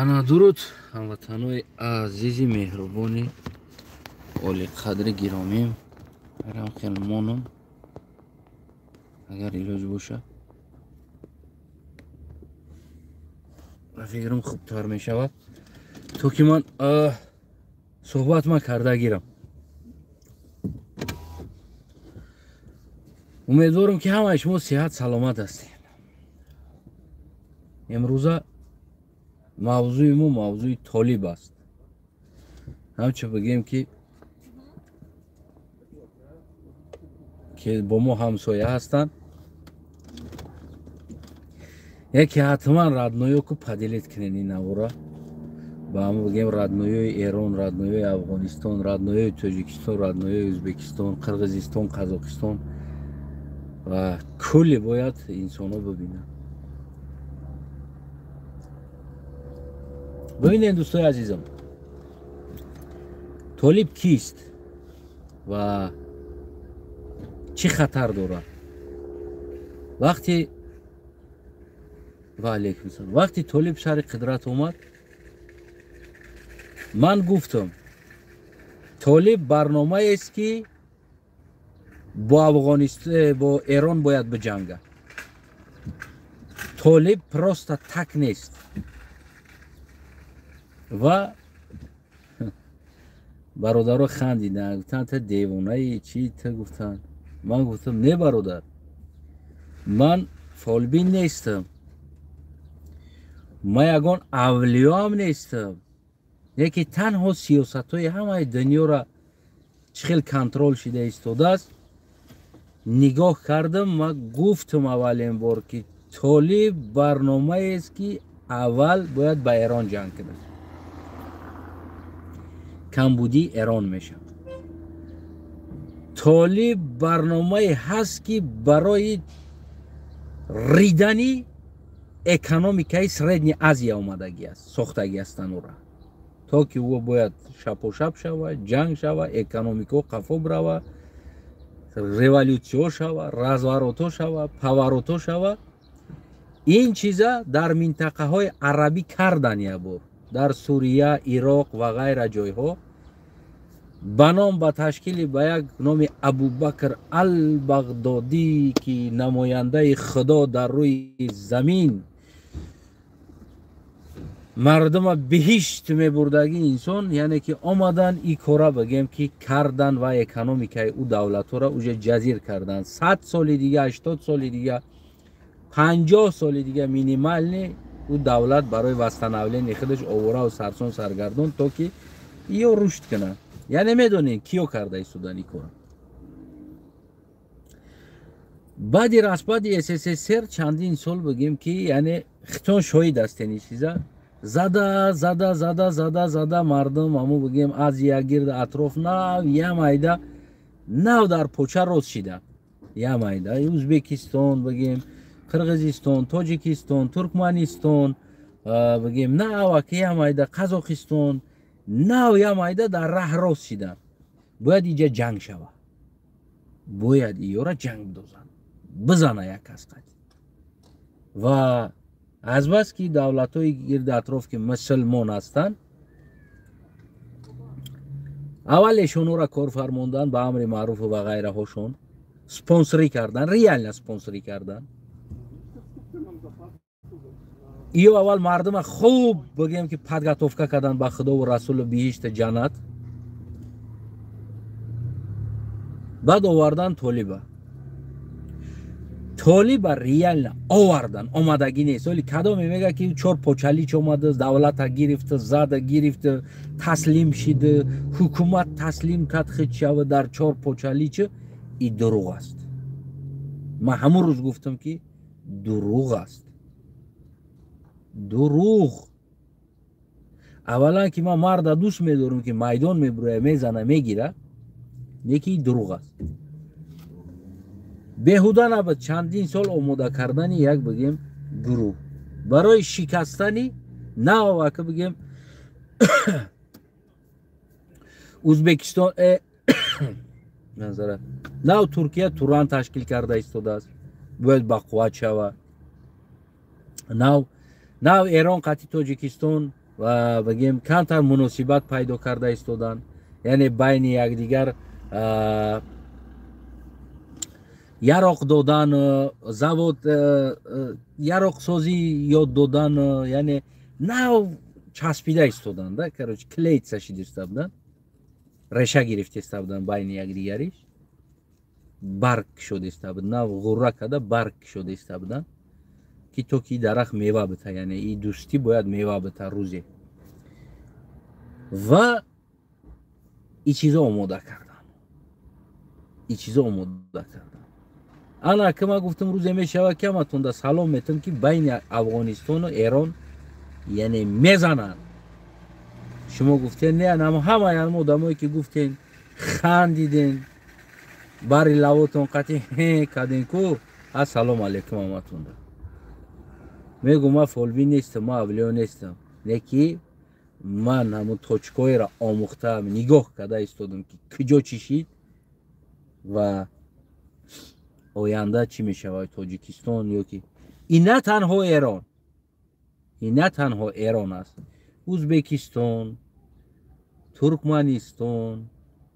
Ана дуруд ҳамватанои азизи меҳрубони олиқадри гиромим. Арам хел монум, агар илоҷ боша, фикрам хубтар мешавад, то ки ман суҳбат ман карда гирам. Умедворам, ки ҳамаи шумо сиҳат саломат ҳастед. Имрӯза мавзӯи мо мавзӯи толиб аст. Ҳамчун бигем, ки бо мо ҳамсоя ҳастанд, яке ҳатман родной оку поделить кунед ин навора ба ҳама, бигем, родной ои Эрон, родной ои Афғонистон, родной ои Тоҷикистон, родной ои Ӯзбекистон, Қирғизистон, Қазоқистон ва кулли бояд инсонҳо бибинанд. Бибинед, дӯстои азизам, толиб кист ва чӣ хатар дорад. Вақте, ва алейкум салом, вақти толиб сари қудрат омад, ман гуфтам, толиб барномаест, ки бо Афғонист, бо Эрон бояд биҷангад. Толиб просто так нест. Ва бародаро хандиданд, гуфтанд, та девонаи чи та гуфтанд. Ман гуфтам, не, бародар, ман фолбин нестам, ман ягон авлиёам нестам, леки танҳо сиёсатҳои ҳамаи дунёра чӣ хел контроль шида истодааст, нигоҳ кардам. Ма гуфтам аввалин бор, ки толиб барномаест, ки аввал бояд ба Эрон ҷанг кунад, камбудии Эрон мешавад. Толиб барномае ҳаст, ки барои ридани экономикаи Средняя Азия омадагӣ аст, сохтагӣ ҳастанд ӯра, то ки ӯ бояд шапошап шава, ҷанг шава, экономикао қафо бирава, революсияҳо шава, разворот ҳо шава, поворот ҳо шава. Ин чиза дар минтақаҳои арабӣ кардан як бор, дар Сурия, Ироқ ва ғайра ҷойҳо, ба ном, ба ташкили, ба як номи Абубакр Албағдодӣ, ки намояндаи Худо дар рӯи замин, мардума биҳишт мебурдагӣ инсон, яъне ки омадан и кора, бигем, ки кардан ва экономикаи ӯ давлатҳоро уже ҷазир кардан. 100 соли дига, 80 соли дига, 50 соли дига минимальный ӯ давлат барои восстановление худаш овораву сарсон саргардон, то ки ё рушд кунад. Яъне медонед, киё карда истодан ин кора. Баъди распади СССР чандин сол, бигем, ки яъне хитон шоҳид ҳастен, ин чиза зада зада зада зада зада мардум ҳаму, бигем, Азия гирд атроф нав ямайда нав дар поча рост шиданд. Ямайда Ӯзбекистон, бигем, Қирғизистон, Тоҷикистон, Туркманистон, бигем, наваки ямайда Қазоқистон нав ямайда дар раҳ рост шиданд. Бояд иҷа ҷанг шава, бояд иёра ҷанг бидозанд, бизана як кас қати. Ва азбаски давлатҳои гирди атроф, ки мусулмон ҳастанд, аввал эшонҳоро кор фармондан ба амри маъруфу ва ғайраҳошон, спонсорӣ кардан, реально спонсорӣ кардан. Иё аввал мардума хуб, бигем, ки подготовка кардан ба Худову расулу биҳишта ҷаннат, баъд овардан толиба. Толиба реально овардан, омадагӣ нест. Оли кадоме мега, ки чор почалич омада, давлата гирифта, зада гирифта, таслим шида, ҳукумат таслим кард хичава дар чор почалича, и дурӯғ аст. Ман ҳамон рӯз гуфтам, ки дурӯғ аст, дурӯғ. Аввалан, ки ман марда дӯст медорам, ки майдон мебуроя, мезана, мегира, неки дурӯғ аст, беҳуда набуд чандин сол омода кардани як, бигем, гурӯҳ барои шикастани навака, бигем, Ӯзбекистон назара нав Туркия Туран ташкил карда истодааст, бояд бақувват шава. Нав нав Эрон қатъи Тоҷикистон. Ва бигем, камтар муносибат пайдо карда истоданд, яъне байни якдигар яроқ додан, завод яроқсозӣ ёд додан, яъне нав часпида истоданд, да, короче, клеиться шидиста буданд, реша гирифтеста буданд байни якдигариш, барг шудиста буд, нав ғурра карда барг шудиста буданд, ки то ки дарахт мева бита, яъне и дӯстӣ бояд мева бита рӯзе. Ва и чизо омода карданд, и чизо омода карданд. Ана ки ман гуфтам, рӯзе мешавад, ки ҳаматонда салом метам, ки байни Афғонистону Эрон, яъне, мезананд. Шумо гуфтен не, ҳамаи ҳам одамое ки гуфтен, хандиден, бари лавотон қатъи ҳе карден ку. Ассалому алайкум ҳаматонда. Мегӯм, ман фолбин нестам, ман авлиё нестам, не ки ман ҳамун точкоеро омӯхтаам, нигоҳ карда истодам, ки куҷо чӣ шид ва оянда чӣ мешавад Тоҷикистон. Ё ки и на танҳо Эрон, и на танҳо Эрон аст, Узбекистон, Туркманистон,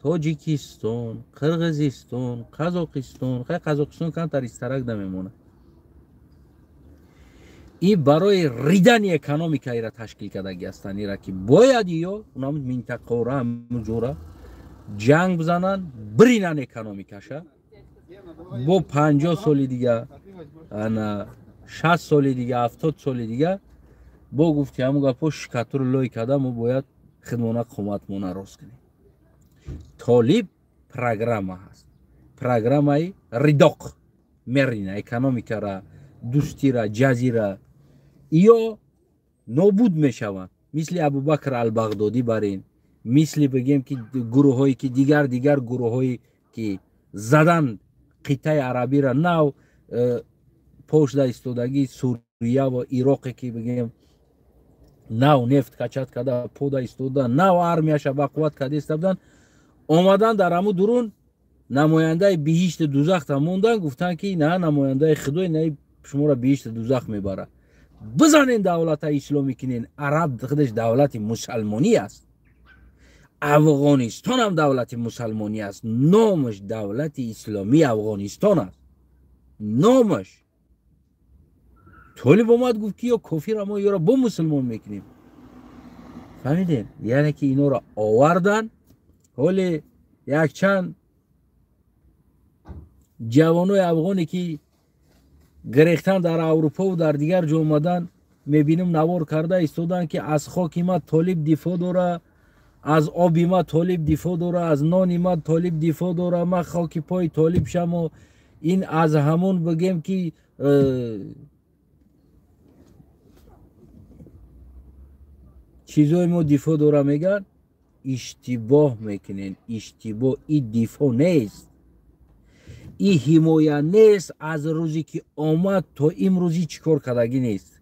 Тоҷикистон, Қирғизистон, Қазоқистон. Хай, Қазоқистон камтар истарак намемонад. И барои ридани экономика ира ташкил кардагӣ ҳастанд, ира ки бояд ё унам минтақаора, ҳамун ҷора ҷанг бизананд, биринанд экономикаша. Бо 50 соли дига, ана 60 соли дига, 70 соли дига, бо гуфти ҳамун гапҳо, шикатуру лой карда, мо бояд хидмона қоматмона рост кунем. Толиб программа ҳаст, программаи ридоқ мерина экономикара, дӯстира, ҷазира, ё нобуд мешаванд, мисли Абубакр Албағдодӣ барин, мисли бигем ки гурӯҳое ки дигар гурӯҳое ки задан қитъаи арабиро, нав пошда истодагӣ Сурия ва Ироқе, ки бигем нав нефт качать карда пода истода, нав армияша бақувват карда иста буданд, омадан дар ҳамун дурун намояндаи биҳишти дузахта мондан, гуфтанд ки на намояндаи худой, на шуморо биҳишти дузах мебарад, бизанен давлата исломӣ кинен. Араб худаш давлати мусалмонӣ аст, Афғонистонам давлати мусалмонӣ аст, номаш давлати исломии Афғонистон аст номаш. Толиб омад, гуфт ки ё кофира мо ёро бо мусулмон мекунем. Фаҳмидем, яъне ки инора овардан. Ҳоле якчанд ҷавонои афғоне ки гирехтан дар Аврупову дар дигар ҷо омадан, мебинам, навор карда истоданд, ки аз хоки ма толиб дифоъ дора, аз оби ма толиб дифоъ дора, аз нони ма толиб дифоъ дора, ма хоки пои толиб шамо. Ин аз ҳамун бигем ки чизои мо дифоъ дора мегӯянд. Иштибоҳ мекунен, иштибоҳ. И дифоъ нест, и ҳимоя нест. Аз рӯзе ки омад то имрӯзи чӣ кор кардагӣ нест,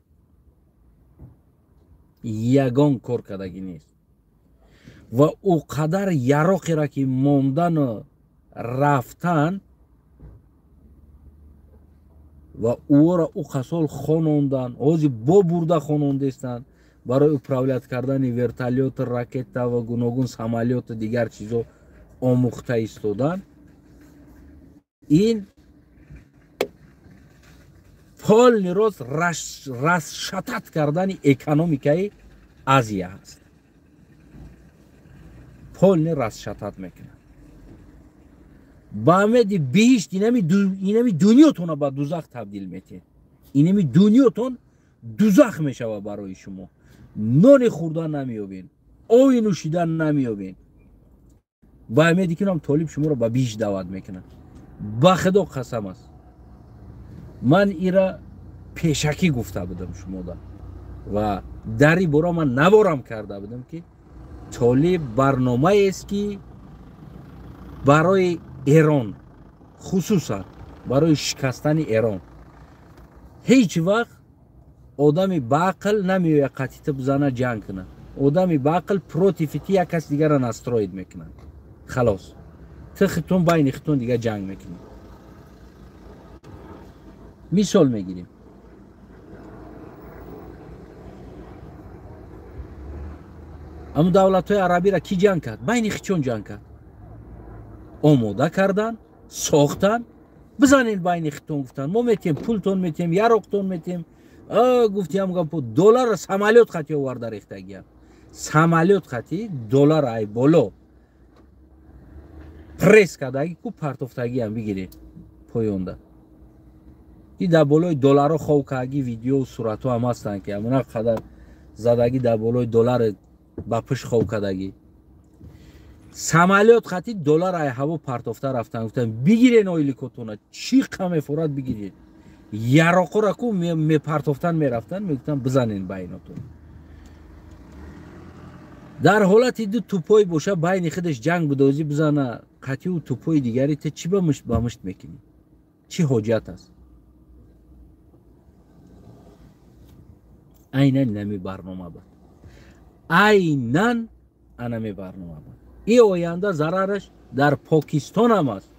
ягон кор кардагӣ нест. Ва ӯ қадар яроқеро ки мондану рафтан ва ӯро ӯ қасол хонондан, ҳозир бо бурда хонондестанд барои управлять кардани вертолёту, ракета ва гуногун самолёту дигар чизо омӯхта истодан. Ин полный рост расшатать кардани экономикаи Азия ҳаст, полный расшатать мекунад. Ба умеди биҳишт инами дунётонро ба дузах табдил метиҳед, инами дунётон дузах мешавад барои шумо. Нони хӯрдан намеёбед, оби нӯшидан намеёбед. Ба умеди ки нам толиб шуморо ба биҳишт даъват мекунад. Ба худо қасам аст, ман ира пешакӣ гуфта будам шумода ва дар ин бора ман наворам карда будам, ки толиб барномаест, ки барои Эрон, хусусан барои шикастани Эрон. Ҳеҷ вақт одами баақл намеояд қатита бизана, ҷанг кунад. Одами баақл против ти як кас дигарро настроить мекунад, халос. Ту хитон байни хитон дига ҷанг мекунӣ. Мисол мегирем. Аму давлатҳои арабиро ки ҷанг кард? Байни хичон ҷанг кард. Омода кардан, сохтан, бизанед байни хитон гуфтан. Мо метем, пултон метем, яроқтон метем. Гуфтиам гапо доллар самолёт хати оварда рехтагиям. Самолёт хати доллар ай боло. Пресс кардаги ку партофтагиам бигиред поёнда. И дар болои долларо хов кардаги видео суратҳо ҳам ҳастанд ки ҳамона қадар задаги дар болои доллар ба пушт хов кардаги. Самолёт хати доллар ай ҳаво партофта рафтан, гуфтан бигирен ойликотона, чӣ қа мефорад бигиред. Яроқора ку мепартофтан мерафтан, мегуфтан бизанен байнотон. Дар ҳолати ду тупой боша байни худаш ҷанг бидозӣ бизана, қатъиу тупои дигари те чӣ ба мушт ба мушт мекунӣ? Чӣ ҳоҷат аст? Айнан нами барнома буд. Айнан анами барнома буд. И оянда зарараш дар Покистон ҳам аст,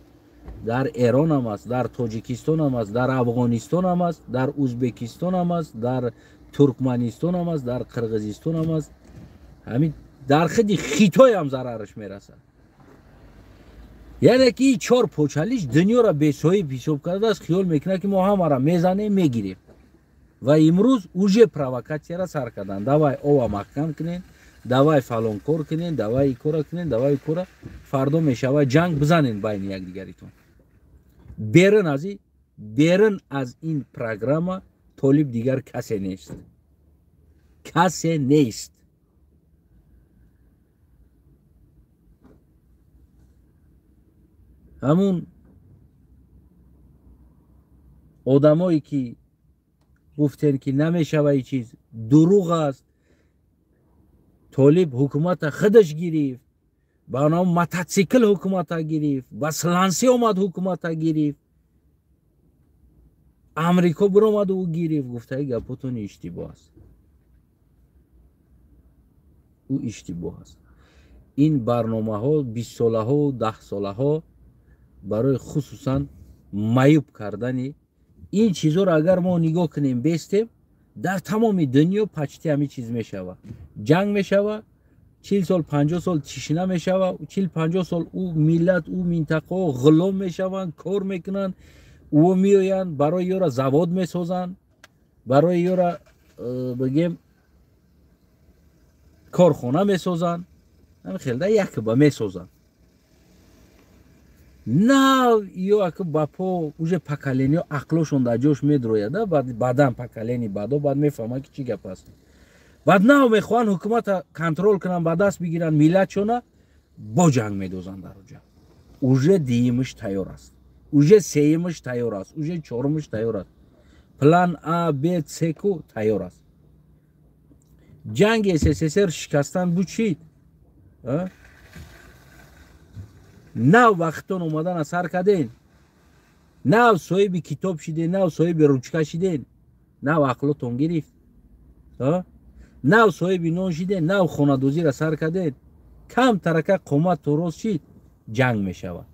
дар Эрон ҳам аст, дар Тоҷикистон ҳам аст, дар Афғонистон ҳам аст, дар Узбекистон ҳам аст, дар Туркманистон ҳам аст, дар Қирғизистон ҳам аст. Ҳамин дар худи Хитой ҳам зарараш мерасад. Яъне ки чор почалиш дунёро бесоҳиб ҳисоб кардааст, хиёл мекунад ки мо ҳамаро мезанем, мегирем. Ва имрӯз уже провокатсияро сар карданд. Давай ова маҳкам кунем, давай фалон кор кунем, давай кора кунем, давай кора. Фардо мешавад ҷанг, бизанен байни якдигаритон. Берун аз ин программа толиб дигар касе нест. Касе нест. Ҳамун одамое ки гуфтен ки намешава ин чиз, дурӯғ аст. Толиб ҳукумата худаш гирифт, ба ном мототсикл ҳукумата гирифт, ба сланси омад ҳукумата гирифт, Амрико биромаду ӯ гирифт. Гуфтаи гапотон иштибоҳ аст. Ӯ иштибоҳ аст. Ин барномаҳо бистсолаҳо, даҳсолаҳо барои хусусан маюб кардани ин чизҳоро агар мо нигоҳ кунем бестем, дар тамоми дунё почти ҳамин чиз мешава. Ҷанг мешава, 40 сол 50 сол тишина мешава, 40-50 сол ӯ миллат, ӯ минтақаҳо ғулом мешаванд, кор мекунанд, ӯ меоянд, барои ёра завод месозанд, барои ёра бигем корхона месозанд, ҳамин хелда якба месозанд. Нав ё ака ба по уже поколениё ақлошон дар ҷош медрояд, баъдан поколени баъдо баъд мефаҳманд ки чӣ гап аст. Баъд нав мехоҳанд ҳукумата контрол кунанд, ба даст бигиранд миллатшона, бо ҷанг медозанд дар оҷа. Уже дуюмаш тайёр аст, уже сеюмаш тайёр аст, уже чорумаш тайёр аст. План А, Б, С ку тайёр аст. Ҷанги СССР шикастан буд чид? Нав вақтон омадана сар карден, нав соҳиби китоб шиден, нав соҳиби ручка шиден, нав ақлотон гирифт, нав соҳиби нон шиден, нав хонадозиро сар карден. Кам тарака қомат то рост шид, ҷанг мешавад.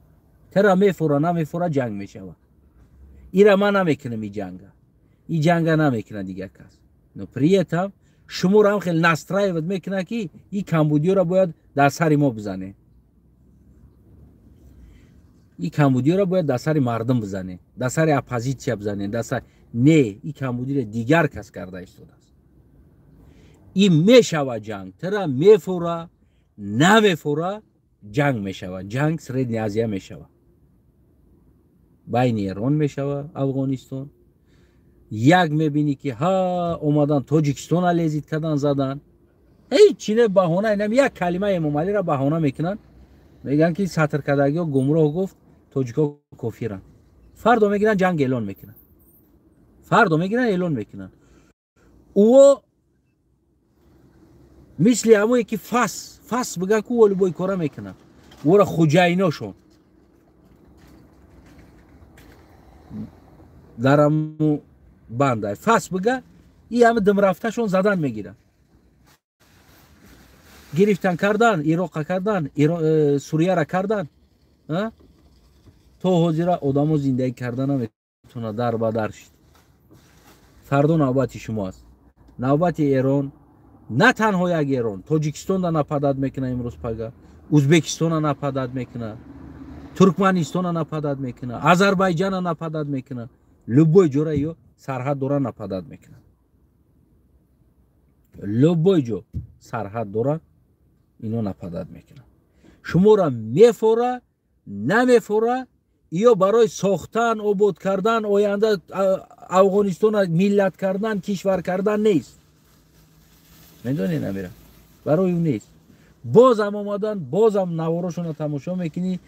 Тара мефора намефора ҷанг мешавад. Ира ман намекунам и ҷанга, и ҷанга намекунад дигар кас. Но при этом шуморо ҳам хеле настраиват мекунад ки и камбудиёро бояд дар сари мо бизанем. И камбудиёро бояд дар сари мардум бизанем, дар сари оппозитсия бизанем, дар сари не, и камбудиро дигар кас карда истодааст. И мешава ҷанг, тара мефора намефора ҷанг мешава. Ҷанг Средняя Азия мешава, байни Эрон мешава, Афғонистон. Як мебинӣ ки ҳа омадан Тоҷикистона лезид кардан, задан. Ҳеҷ чи не баҳона, инам як калима Эмомалиро баҳона мекунанд, мегӯянд ки сатркардагиҳо гумроҳ гуфт, тоҷикҳо кофиранд. Фардо мегиранд ҷанг эълон мекунанд. Фардо мегиранд эълон мекунанд. Ӯо мисли ҳамое ки фас бигӯянд ку ӯ любой кора мекунанд. Ӯро хуҷайношон дар ҳаму банда фас бига, и ҳама димрафташон задан мегиранд. Гирифтан кардан, Ироқа кардан, Сурияра кардан. То ҳозира одамо зиндагӣ карда наметавонад, дар ба дар шид. Фардо навбати шумо аст. Навбати Эрон, На танҳо як Эрон, Тоҷикистонда нападад мекунад имрӯз пага, Узбекистона нападад мекунад, Туркманистона нападад мекунад, Азарбайҷана нападад мекунад. Любой ҷора ё сарҳад дора нападад мекунад. Любой ҷо сарҳад дора ино нападад мекунад. Шумора мефора, намефора, ё барои сохтан, обод кардан, оянда Афғонистона миллат кардан, кишвар кардан нест. Медонед намира? Барои ӯ нест. Бозам омадан, бозам наворошонро тамошо мекунӣ.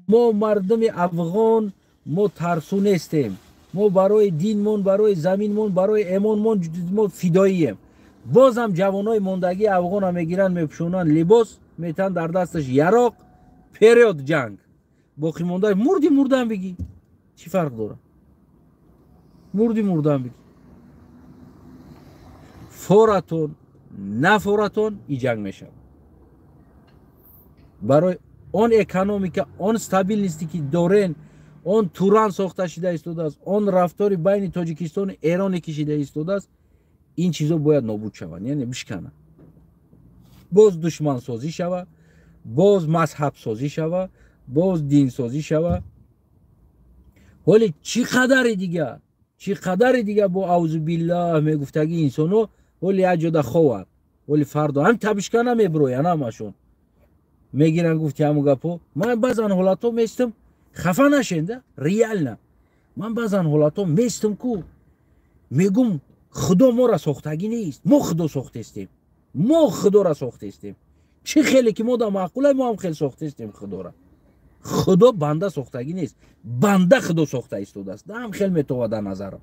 Мо мардуми афғон, мо тарсу нестем. Мо барои динмон, барои заминмон, барои эмонмон мо фидоием. Бозам ҷавонои мондагии афғона мегиранд, мепӯшонанд либос, метан дар дасташ яроқ, период ҷанг. Боқӣ монда мурди мурдан бигӣ. Чӣ фарқ дорад? Мурди мурдан бигӣ. Форатон, нафоратон и ҷанг мешавад. Барои он экономика, он стабилности ки дорен, он Туран сохта шида истодааст, он рафтори байни Тоҷикистону Эроне ки шида истодааст, ин чизо бояд нобуд шаванд, яъне бишкананд. Боз душмансозӣ шава, боз мазҳабсозӣ шава, боз динсозӣ шава. Ҳоли чӣ қадари дига бо аузу биллаҳ мегуфтагии инсонҳо ҳоли як ҷода хованд, ҳоли фардо ҳам табишка намебироянд ҳамашон. Мегиранд гуфти ҳамун гапҳо. Ман баъзан ҳолатҳо местам, хафа нашенда, реально. Ман баъзан ҳолатҳо местам ку мегум Худо моро сохтагӣ нест, мо Худо сохтестем, мо Худоро сохтестем. Чӣ хеле ки мо да маъқулай, мо ҳам хел сохтестем Худоро. Худо банда сохтагӣ нест, банда Худо сохта истодааст. Ҳам хел метовад дар назарам.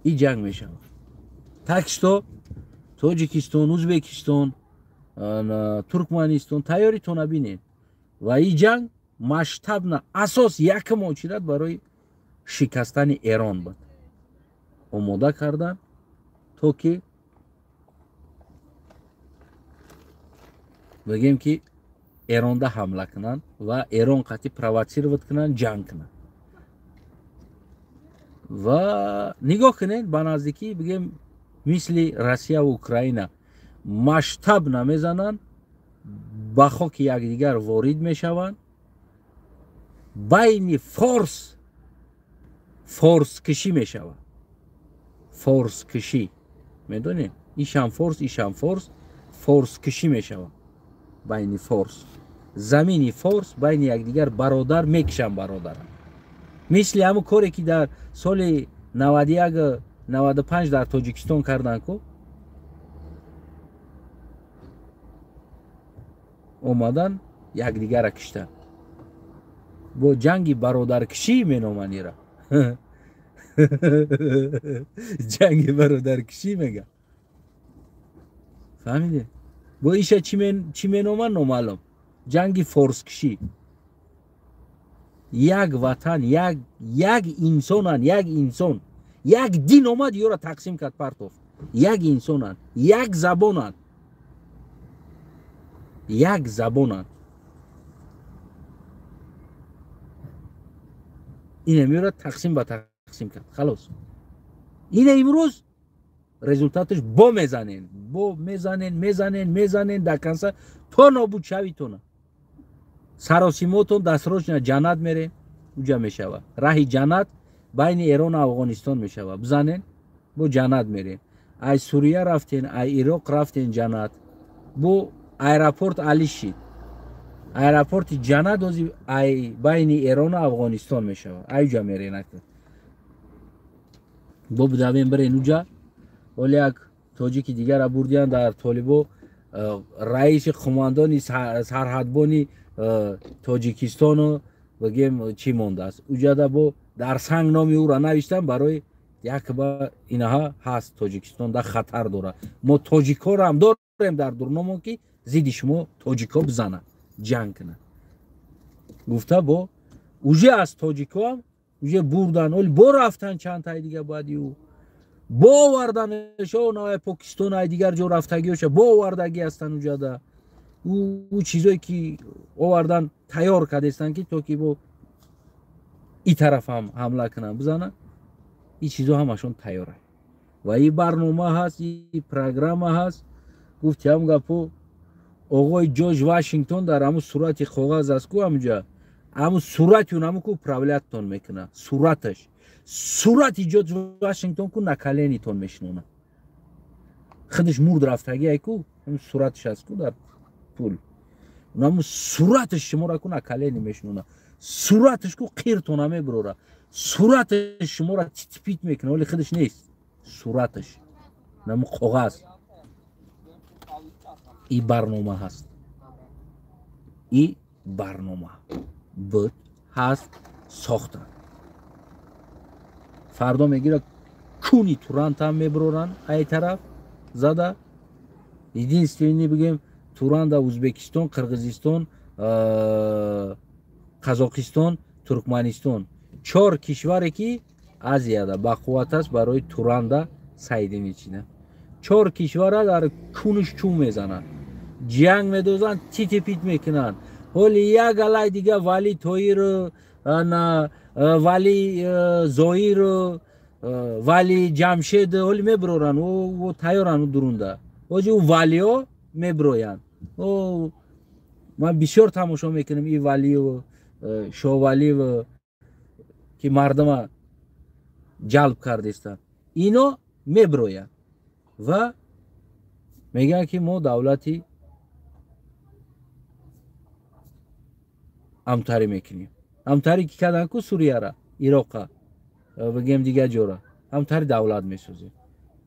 И ҷанг мешавад. Так что Тоҷикистон, Узбекистон, Туркманистон тайёритона бинед. Ва и ҷанг масштабна асос якм очирад барои шикастани Эрон буд. Омода кардан то ки бигем ки Эронда ҳамла кунанд ва Эрон қатъи провоцировать кунанд, ҷанг кунанд. Ва нигоҳ кунед ба наздикӣ бигем мисли Россия ва Украина масштаб намезананд, ба хоки якдигар ворид мешаванд. Байни форс форскишӣ мешавад. Форскишӣ медонед? Ишам форс, ишам форс, форскишӣ мешавад байни форс. Замини форс байни якдигар бародар мекишанд бародарам. Мисли ҳамун коре ки дар соли 91 95 дар Тоҷикистон карданд ку, омадан якдигарра киштанд. Бо ҷанги бародаркишӣ меноманд ира. Ҷанги бародаркишӣ мега. Фаҳмидед? Бо иша чӣ меноманд номаълум. Ҷанги форскишӣ. Як ватан, як инсонанд, як инсон. Як дин омад ёро тақсим кард партофт. Як инсонанд, як забонанд. Як забонанд. Ина меёрад тақсим ба тақсим кард. Халос. Ина имрӯз результаташ бо мезанен. Бо мезанен, мезанен, мезанен дар конса то нобуд шавитона. Саросимотон дастрочна ҷаннат мерен, уҷа мешава. Раҳи ҷаннат байни Эрон ва Афғонистон мешава. Бизанен, бо ҷаннат мерен. Ай Сурия рафтен, ай Ироқ рафтен ҷаннат. Бо аэропорт али шид. Аэропорти ҷаннат ози ай байни Эрон ва Афғонистон мешава. Ай уҷа мерен акр. Бо бидавен бирен уҷа. Оли як тоҷики дигара бурдиян дар Толибо, раиси қумандони сарҳадбони Тоҷикистону бигем чӣ мондааст. Уҷада бо дар санг номи ӯро навиштан барои якба инаҳа ҳаст Тоҷикистон да хатар дорад. Мо тоҷикҳоро ҳам дорем дар дурномон ки зидди шумо тоҷикҳо бизананд, ҷанг кунанд. Гуфта бо уже аз тоҷикҳо ҳам уже бурдан, оли бо рафтан чанд таи дига баъди ӯ бо оварданашо навай Покистон ай дигар ҷо рафтагиоша бо овардагӣ ҳастанд уҷада. Ӯ чизое ки овардан тайёр кардестанд ки то ки бо и тараф ҳам ҳамла кунанд бизананд, ин чизо ҳамашон тайёранд. Ва и барнома ҳаст, и программа ҳаст. Гуфти ҳам гапо оғои Ҷорҷ Вашингтон дар ҳамун сурати коғаз аст ку, ҳамҷа ҳамун сурати унаму ку управлятон мекунад. Сураташ, сурати Ҷорҷ Вашингтон ку на коленитон мешинонад. Худаш мурд рафтагӣ ай ку, ҳамун сураташ аст ку дар пул. Унаму сураташ шуморо ку на колени мешинонад. Сураташ ку қиртона мебурора. Сураташ шуморо титпит мекунад, вале худаш нест. Сураташ наму коғаз. И барнома ҳаст, и барнома буд, ҳаст, сохтанд. Фардо мегирад куни Турантам мебуроранд ай тараф зада. Единственный бигем Туранда Узбекистон, Қирғизистон, Қазоқистон, Туркманистон, чор кишваре ки Азияда бақувват аст барои Туранда сайдини чина. Чор кишвара дар кунуш чун мезананд, ҷанг медозанд, титипит мекунанд. Ҳоли як алай дига Вали Тоиру, Вали Зоиру, Вали Ҷамшед ҳоли мебироранд, ӯ тайёранд, ӯ дурунда. Ҳоҷи ӯ валиҳо мебироянд. Ман бисёр тамошо мекунам и валиу Шовалиу ки мардума ҷалб кардистанд. Ино мебироянд ва мегӯянд ки мо давлати амтарӣ мекунем. Амтарӣ ки карданд ку Сурияра, Ироқа, бигем дигар ҷора, амтарӣ давлат месозем.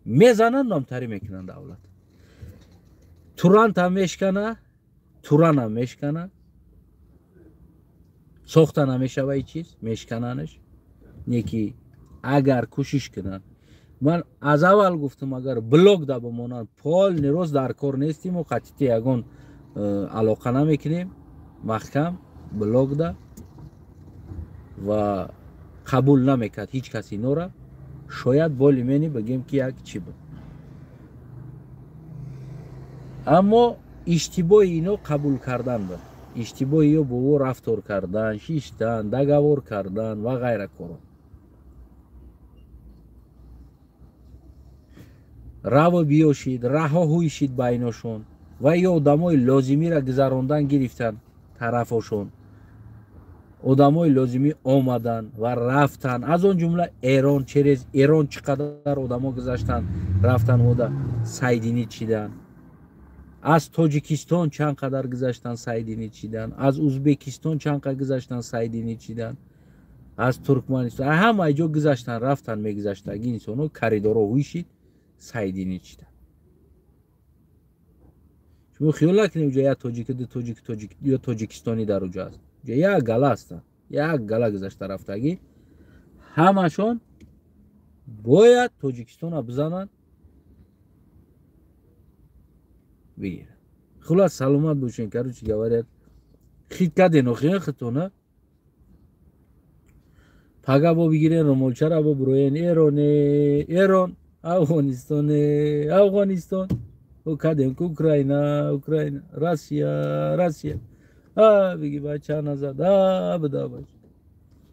Мезананд, амтарӣ мекунанд давлат. Турантам мешкана, Туранам мешкана, сохта намешава ин чиз, мешкананаш. Не ки агар кӯшиш кунанд, ман аз аввал гуфтам, агар блок да бимонанд, полный рост дар кор нестим ва қатъи ягон алоқа намекунем, маҳкам блок да ва қабул намекард ҳеҷ кас инора, шояд боли мени бигем ки як чӣ буд. Аммо иштибоҳи ино қабул кардан буд, иштибоҳи ё бо ӯ рафтор кардан, шиштан, договор кардан ва ғайра коро. Раво биёшид, раҳо ҳуйшид байношон ва ё одамои лозимиро гузарондан гирифтан тарафошон. Одамои лозимӣ омаданд ва рафтанд, аз он ҷумла Эрон, через Эрон чӣ қадар одамо гузаштанд, рафтан ода сайдинӣ чиданд. Аз Тоҷикистон чанд қадар гузаштанд, сайдинӣ чиданд, аз Узбекистон чанд қадар гузаштанд, сайдинӣ чиданд, аз Туркманистон ҳама ҷо гузаштанд, рафтанд, мегузаштаги инсонҳо коридорҳо ҳуйшид, сайдинӣ чиданд. Шумо хиёл накунед уҷа як тоҷик, ду тоҷик, тоҷик ё тоҷикистонӣ дар уҷа аст. Уҷа як гала ҳастанд, як гала гузашта рафтагӣ, ҳамашон бояд Тоҷикистонро бизананд, бигиранд. Хулас, саломат бошен. Короче говоря, хит карден охиран хитона. Пага бо бигирен румолчара бо буроен Эроне, Эрон, Афғонистоне, Афғонистон. О кардем ку Украина, Украина, Россия, Россия. А биги бача назад, а буда бача.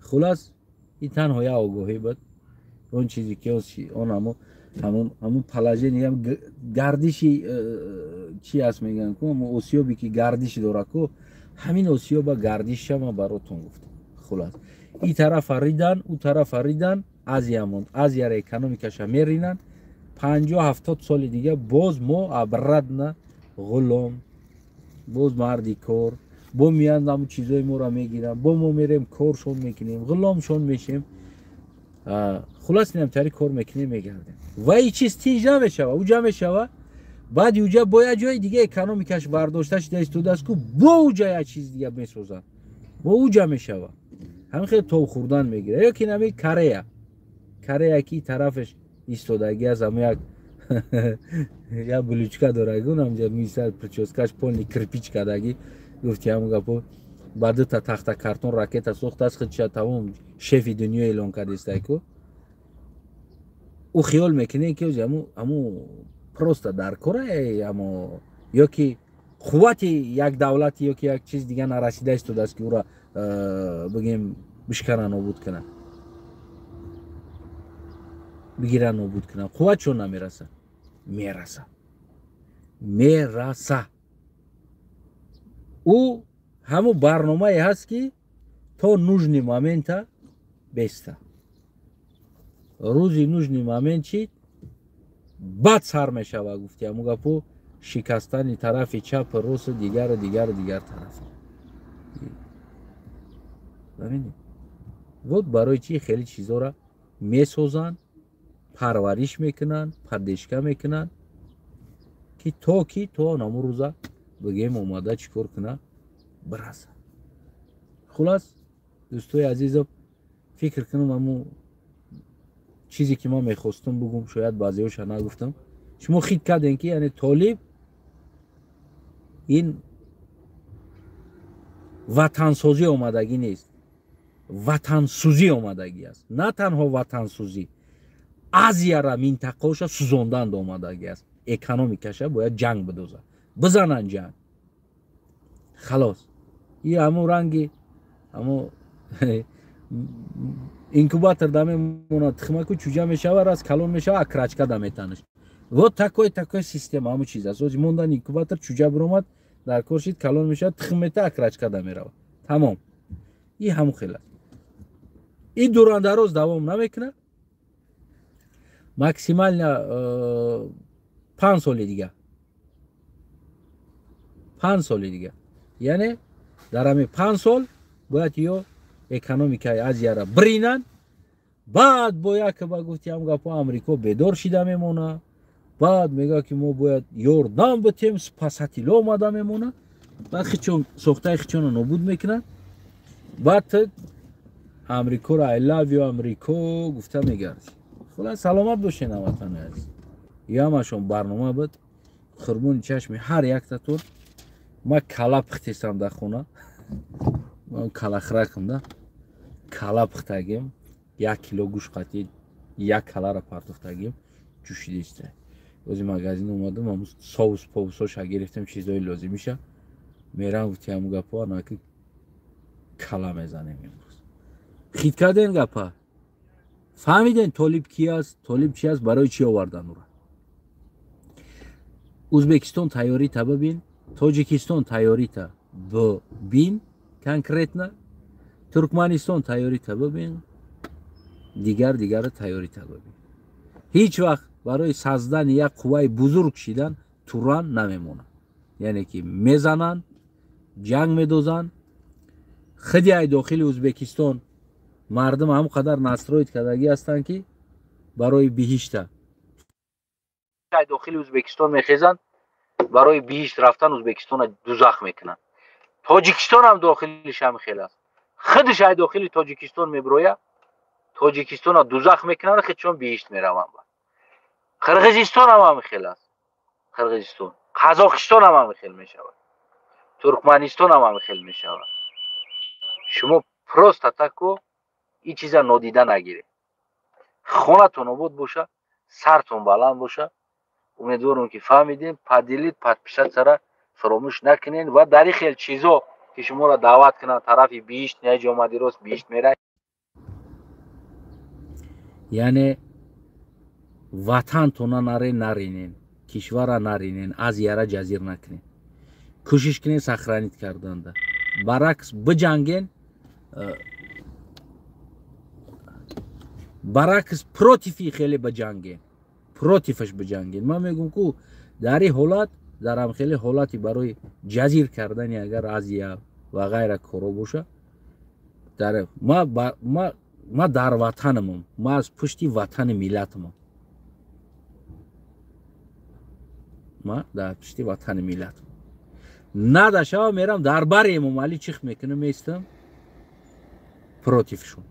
Хулас, и танҳо як огоҳӣ буд. Он чизе ки он ҳамун положение, ҳам гардиши чи аст мегӯянд ку, ҳамун осиёбе ки гардиш дорад ку, ҳамин осиёба гардишша ман баротон гуфтам. Хулас, и тарафа ридан, ӯ тарафа ридан, Азия монд. Азияра экономикаша меринанд. 50-70 соли дига боз мо обратно ғулом, боз марди кор, бо меянд ҳамун чизои моро мегиранд, бо мо мерем коршон мекунем, ғуломшон мешем. Хулас, инамтари кор мекунем, мегардем. Ва и чиз тинҷ намешава, уҷа мешава. Баъди уҷа бо як ҷои дига экономикаш бардошта шуда истодааст ку, бо уҷа як чиз дига месозанд, бо уҷа мешава. Ҳамин хел тоб хӯрдан мегирад. Ё ки нами Корея, Корея ки тарафаш истодагӣ аст, ҳамун як як булючка дорад, унамҷа мисал прическаш полный кирпич кардагӣ, гуфти ҳамун гапо, ба дута тахта картон ракета сохтааст, худша тамом шефи дунё эълон кардистай ку. Ӯ хиёл мекунед ки ҳамун просто дар кора, амо ё ки қуввати як давлати ё ки як чиз дига нарасида истодааст ки ӯра бигем бишкана, нобуд кунад. бигиран, нобуд кунанд. Қувватшон намераса, мераса, мераса. Ӯ ҳамун барномае ҳаст, ки то нужный момента беста. Рӯзи нужный момент чи баъд сар мешава, гуфти ҳамун гапу, шикастани тарафи чапу росту, дигару дигару дигар тарафа. Вот барои чи хеле чизора месозанд, парвариш мекунанд, поддержка мекунанд, ки то ки то намун рӯза бигем омада чӣ кор куна, бираса. Хулас, дӯстои азизам, фикр кунам, ҳамун чизе ки ман мехостам бугум, шояд баъзеҳоша нагуфтам. Шумо хит кардем, ки яъне Толиб ин ватансозӣ омадагӣ нест, ватансӯзӣ омадагӣ аст. На танҳо ватансӯзӣ, Азияра, минтақаоша сӯзонданд омадагӣ аст. Экономикаша бояд ҷанг бидозад, бизананд ҷанг, халос. И ҳамун ранги ҳамун инкубатор да мемонад тухмаку, чӯҷа мешава, раз калон мешава, окорочка да метанаш. Вот такой система, ҳамун чиз аст. Ози мондан инкубатор, чӯҷа биромад, дар кор шид, калон мешавад, тухм мета, окорочка да меравад, тамом. И ҳамун хел аст. И дурандароз давом намекунад, максимально 5 соли дига, 5 соли дига. Яъне дар ҳамин 5 сол бояд ё экономикаи Азияра биринанд. Баъд бо як ба гуфти ҳам гапо, Амрико бедор шида мемона, баъд мегӯяд, ки мо бояд ёрдам битем, спасатель омада мемона, баъд хичон сохтаи хичонро нобуд мекунад. Баъд Амрикоро «I love you, Амрико» гуфта мегардӣ. Хулас, саломат бошед, ҳамватани азиз. Ҳамашон барнома буд. Қурбони чашми ҳар яктатон. Ма кала пухтестам дар хона, калахракам да кала пухтагим, 1 кило гӯшт қатӣ як калара партофтагим, ҷӯшидеста. Ози магазин омадам, ҳамун соус повусоша гирифтем, чизои лозимиша. Мерам, гуфти ҳамун гапо, анаки кала мезанем имрӯз. Хит кардем гапа, фаҳмидем Толиб ки аст, Толиб чи аст, барои чӣ овардан ура. Ӯзбекистон тайёрита бибин, Тоҷикистон тайёрита бибин, конкретно Туркманистон тайёрита бибин, дигар дигара тайёрита бибин. Ҳеҷ вақт барои создани як қувваи бузург шидан Туран намемонад. Яъне ки мезананд, ҷанг медозанд. Худи ай дохили Ӯзбекистон мардум ҳам қадар настроить кардагӣ ҳастанд, ки барои биҳишта ай дохили Ӯзбекистон мехезанд, барои биҳишт рафтан Ӯзбекистона дузах мекунанд. Тоҷикистон ҳам дохилиш ҳам хел аст. Худиш ай дохили Тоҷикистон мебироя, Тоҷикистона дузах мекунанд, худшон биҳишт мераванд. Қирғизистон ҳам ҳами хел аст, Қирғизистон, Қазоқистон ҳам ҳами хел мешавад, Туркманистон ҳам ҳами хел мешавад. Шумо просто тако ин чиза нодида нагиред. Хонатон обод боша, сартон баланд боша. Умедворам, ки фаҳмидем. Поделить, подписаться ра фаромӯш накунед. Ва дар ин хел чизо, ки шуморо даъват кунанд тарафи биҳишт, неҷ омади, рост биҳишт мерай. Яъне ватантона наре наринен, кишвара наринен, Азияра ҷазир накунед, кӯшиш кунед сохранить карданда. Баръакс биҷанген, баръакс против и хеле биҷанген, против аш биҷанген. Ман мегӯм, ку дар ин ҳолат, дар ҳамхеле ҳолати барои ҷазир кардани агар Азия ва ғайра коро боша, ма дар ватанамам, ма аз пушти ватани миллатамам, ма дар пушти ватани миллатам. Надашава, мерам дар бари Эмомалӣ чих мекунам, меистам против шон.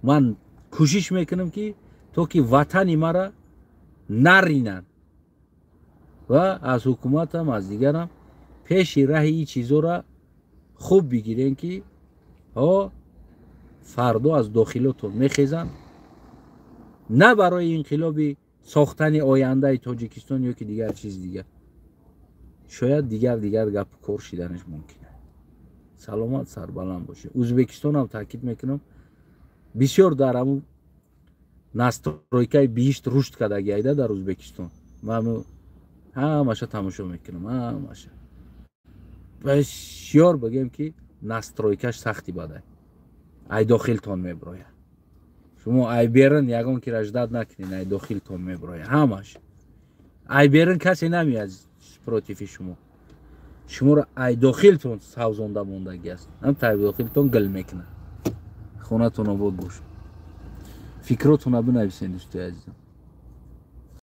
Ман кӯшиш мекунам, ки то ки ватани мара наринанд. Ва аз ҳукуматам, аз дигарам пеши раҳи ин чизора хуб бигирем, ки ҳо фардо аз дохилотон мехезанд, на барои инқилоби сохтани ояндаи Тоҷикистон ё ки дигар чиз дигар, шояд дигар дигар гапу кор шиданаш мумкин аст. Саломат, сарбаланд бошед. Ӯзбекистонам таъкид мекунам, бисёр дар ҳамун. Настройкаи биҳишт рушд кардаги айда дар Ӯзбекистон. Ман ҳамаша тамошо мекунам, ҳамаша. Бисёр, бигем ки, настройкаш сахти бадай, ай дохилтон меброяд. Шумо ай берин ягон ки ждать накунед, ай дохилтон меброяд ҳамаш. Ай берин касе намеяд против и шумо. Шуморо ай дохилтон савзонда мондагӣ аст, ҳам тай дохилтон гил мекунад. Хонатон обод бош. Фикротона бинависен, дӯстои азизам.